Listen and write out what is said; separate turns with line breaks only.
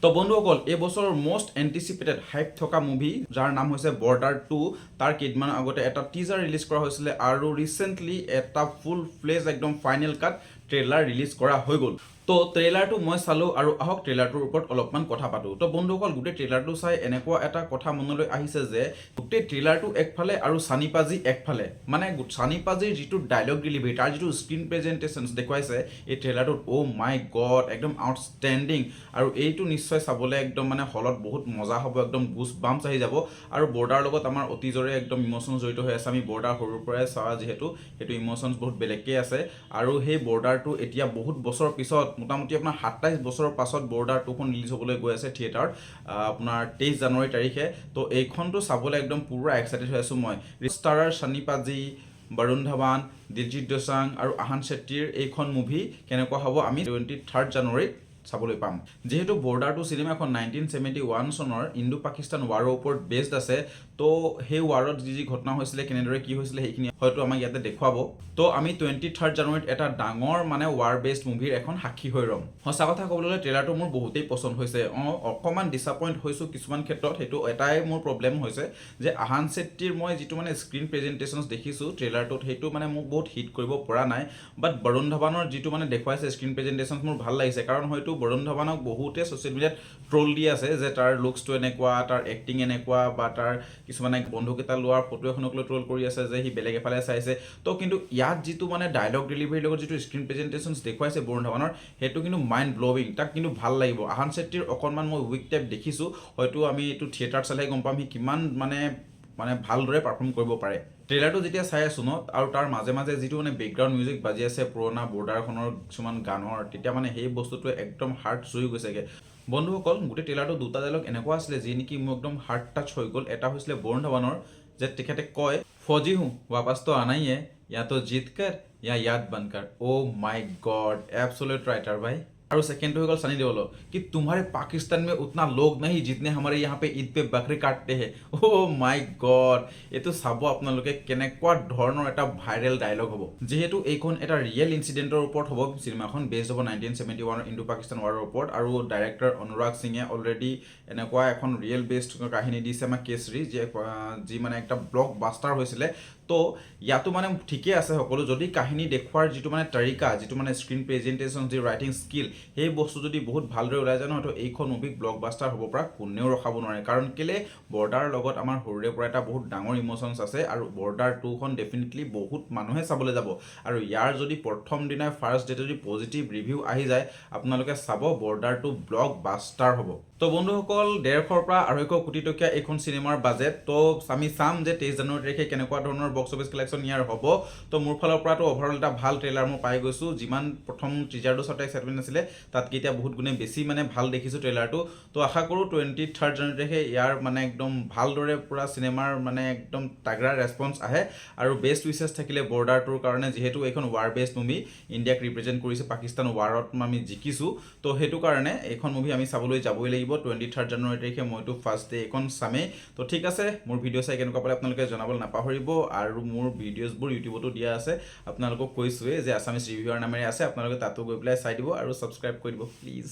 তো বন্ধুসকল, এই বছৰৰ মষ্ট এণ্টিচিপেটেড হাইপ থকা মুভি, যাৰ নাম হৈছে বৰ্ডাৰ 2, তাৰ কেইদিনমান আগতে এটা টিজাৰ ৰিলিজ কৰা হৈছিলে আৰু ৰিচেণ্টলি এটা ফুল ফ্লেজ একদম ফাইনেল কাট ট্ৰেইলাৰ ৰিলিজ কৰা হৈ গ'ল। তো ট্ৰেইলাৰটো মই চালোঁ আৰু আহক ট্ৰেইলাৰটোৰ ওপৰত অলপমান কথা পাতোঁ। তো বন্ধুসকল, গোটেই ট্ৰেইলাৰটো চাই এনেকুৱা এটা কথা মনলৈ আহিছে যে গোটেই ট্ৰেইলাৰটো একফালে আৰু চানি পাজি একফালে। মানে চানি পাজিৰ যিটো ডাইলগ ডেলিভাৰী, তাৰ যিটো স্ক্ৰীণ প্ৰেজেণ্টেশ্যনছ দেখুৱাইছে এই ট্ৰেইলাৰটোত, অ' মাই গড, একদম আউটষ্টেণ্ডিং। আৰু এইটো নিশ্চয় চাবলৈ একদম মানে হলত বহুত মজা হ'ব, একদম গুজ বাম্পছ আহি যাব। আৰু বৰ্ডাৰ লগত আমাৰ অতীজৰে একদম ইম'চন জড়িত হৈ আছে। আমি বৰ্ডাৰ সৰুৰ পৰাই চোৱা যিহেতু, সেইটো ইম'চনছ বহুত বেলেগকৈ আছে। আৰু সেই বৰ্ডাৰটো এতিয়া বহুত বছৰৰ পিছত, মোটামুটি আপোনাৰ 27 বছৰৰ পাছত বৰ্ডাৰ 2খন ৰিলিজ হ'বলৈ গৈ আছে থিয়েটাৰত আপোনাৰ 23 জানুৱাৰী তাৰিখে। তো এইখনটো চাবলৈ একদম পূৰা এক্সাইটেড হৈ আছোঁ মই। ষ্টাৰাৰ চানি পাজি, বৰুণ ধাৱান, দিলজিৎ দোচাং আৰু আহান চেট্টীৰ এইখন মুভি কেনেকুৱা হ'ব, আমি 23 জানুৱাৰীত চাবলৈ পাম। যিহেতু বৰ্ডাৰ 2 চিনেমাখন 1971 চনৰ ইণ্ডো পাকিস্তান ৱাৰৰ ওপৰত বেছড আছে, তো সেই ৱাৰত যি যি ঘটনা হৈছিলে, কেনেদৰে কি হৈছিলে, সেইখিনি হয়তো আমাক ইয়াতে দেখুৱাব। তো আমি 23 জানুৱাৰীত এটা ডাঙৰ মানে ৱাৰ বেছড মুভিৰ এখন সাক্ষী হৈ ৰ'ম। সঁচা কথা ক'বলৈ গ'লে ট্ৰেইলাৰটো মোৰ বহুতেই পচন্দ হৈছে। অকণমান ডিছআপইণ্ট হৈছোঁ কিছুমান ক্ষেত্ৰত। সেইটো এটাই মোৰ প্ৰব্লেম হৈছে যে আহান চেট্টীৰ মই যিটো মানে স্ক্ৰীণ প্ৰেজেণ্টেশ্যনছ দেখিছোঁ ট্ৰেইলাৰটোত, সেইটো মানে মোক বহুত হিট কৰিব পৰা নাই। বাট বৰুণ ধাৱানৰ যিটো মানে দেখুৱাইছে স্ক্ৰীণ প্ৰেজেণ্টেশ্যনছ, মোৰ ভাল লাগিছে। কাৰণ হয়তো বৰুণ ধাৱানক বহুতে ছ'চিয়েল মিডিয়াত ট্ৰল দি আছে যে তাৰ লুকছটো এনেকুৱা, তাৰ এক্টিং এনেকুৱা, বা তাৰ কিছুমানে বন্ধুকেইটা লোৱাৰ ফটো এখনক লৈ ট্ৰল কৰি আছে যে সি বেলেগ এফালে চাইছে। তো কিন্তু ইয়াত যিটো মানে ডাইলগ ডেলিভাৰীৰ লগত যিটো স্ক্ৰীণ প্ৰেজেণ্টেশ্যনছ দেখুৱাইছে বৰুণ ধাৱানৰ, সেইটো কিন্তু মাইণ্ড ব্ল'ৱিং। তাক কিন্তু ভাল লাগিব। আহান চেট্টীৰ অকণমান মই উইক টাইপ দেখিছোঁ। হয়তো আমি এইটো থিয়েটাৰত চালেহে গম পাম সি কিমান মানে মানে ভালদৰে পাৰফৰ্ম কৰিব পাৰে। ট্ৰেইলাৰটো যেতিয়া চাই আছোঁ ন, আৰু তাৰ মাজে মাজে যিটো মানে বেকগ্ৰাউণ্ড মিউজিক বাজি আছে পুৰণা বৰ্ডাৰখনৰ কিছুমান গানৰ, তেতিয়া মানে সেই বস্তুটোৱে একদম হাৰ্ট চুই গৈছেগৈ। বন্ধুসকল, গোটেই ট্ৰেইলাৰটো দুটা ডাইলগ এনেকুৱা আছিলে যি নেকি মোৰ একদম হাৰ্ট টাচ হৈ গ'ল। এটা হৈছিলে বৰুণ ধাৱানৰ, যে তেখেতে কয়, "फौजी हूँ, वापस तो आना ही है, या तो जीत कर या याद बनकर।" অ' মাই গড, এবছলিউট ৰাইটাৰ ভাই। আৰু सेकेंड হৈ গ'ল सनी देओल कि "तुम्हारे पाकिस्तान में उतना लोग नहीं जितने हमारे यहाँ पे ईद पे बकरे काटते हैं।" অ' মাই গড, এইটো চাব আপোনালোকে কেনেকুৱা ধৰণৰ এটা ভাইৰেল ডাইলগ হ'ব। যিহেতু এইখন এটা ৰিয়েল ইনচিডেণ্টৰ ওপৰত হ'ব, চিনেমাখন বেছড হ'ব 1971ৰ ইণ্ডো পাকিস্তান ৱাৰৰ ওপৰত। আৰু ডাইৰেক্টৰ অনুৰাগ সিঙে অলৰেডি এনেকুৱা এখন ৰিয়েল বেছড কাহিনী দিছে আমাক, কেছৰী, যি মানে একটা ব্লক বাষ্টাৰ হৈছিলে। তো ইয়াতো মানে ঠিকেই আছে সকলো। যদি কাহিনী দেখুওৱাৰ যিটো মানে তৰিকা, যিটো মানে স্ক্ৰীণ প্ৰেজেণ্টেশ্যন, যি ৰাইটিং স্কিল, সেই বস্তু যদি বহুত ভালদৰে ওলাই যায় নহয়, তো এইখন মুভিক ব্লক বাষ্টাৰ হ'ব পৰা কোনেও ৰখাব নোৱাৰে। কাৰণ কেলে বৰ্ডাৰৰ লগত আমাৰ সৰুৰে পৰা এটা বহুত ডাঙৰ ইম'চনছ আছে আৰু বৰ্ডাৰ 2খন ডেফিনেটলি বহুত মানুহে চাবলৈ যাব। আৰু ইয়াৰ যদি প্ৰথম দিনাই, ফাৰ্ষ্ট ডেটে যদি পজিটিভ ৰিভিউ আহি যায়, আপোনালোকে চাব বৰ্ডাৰ 2 ব্লক বাষ্টাৰ হ'ব। তো বন্ধুসকল, 150ৰ পৰা 250 কোটি টকীয়া এইখন চিনেমাৰ বাজেট। তো আমি চাম যে 23 জানুৱাৰী তাৰিখে কেনেকুৱা ধৰণৰ বক্স অফিচ কালেকশ্যন ইয়াৰ হ'ব। তো মোৰ ফালৰ পৰাতো অভাৰঅল এটা ভাল ট্ৰেইলাৰ মই পাই গৈছোঁ। যিমান প্ৰথম টিজাৰটো চাওঁতে এক্সাইটমেণ্ট আছিলে, তাতকৈ এতিয়া বহুত গুণে বেছি মানে ভাল দেখিছোঁ ট্ৰেইলাৰটো। তো আশা কৰোঁ 23 জানুৱাৰী তাৰিখে ইয়াৰ মানে একদম ভালদৰে পূৰা চিনেমাৰ মানে একদম তাগৰা ৰেছপন্স আহে। আৰু বেষ্ট উইচেছ থাকিলে বৰ্ডাৰ 2ৰ কাৰণে, যিহেতু এইখন ৱাৰ বেছড মুভি, ইণ্ডিয়াক ৰিপ্ৰেজেণ্ট কৰিছে। পাকিস্তান ৱাৰত আমি জিকিছোঁ, তো সেইটো কাৰণে এইখন মুভি আমি চাবলৈ যাবই লাগিব 23 জানুৱাৰী তাৰিখে। মইতো ফাৰ্ষ্ট ডে এইখন চামেই। তো ঠিক আছে, মোৰ ভিডিঅ' চাই কেনেকুৱা পালে আপোনালোকে জনাবলৈ নাপাহৰিব। আৰু মোৰ ভিডিঅ'জবোৰ ইউটিউবতো দিয়া আছে, আপোনালোকক কৈছোঁৱেই যে আছামিজ ৰিভিউৱাৰ নামেৰে আছে। আপোনালোকে তাতো গৈ পেলাই চাই দিব আৰু ছাবস্ক্ৰাইব কৰি দিব প্লিজ।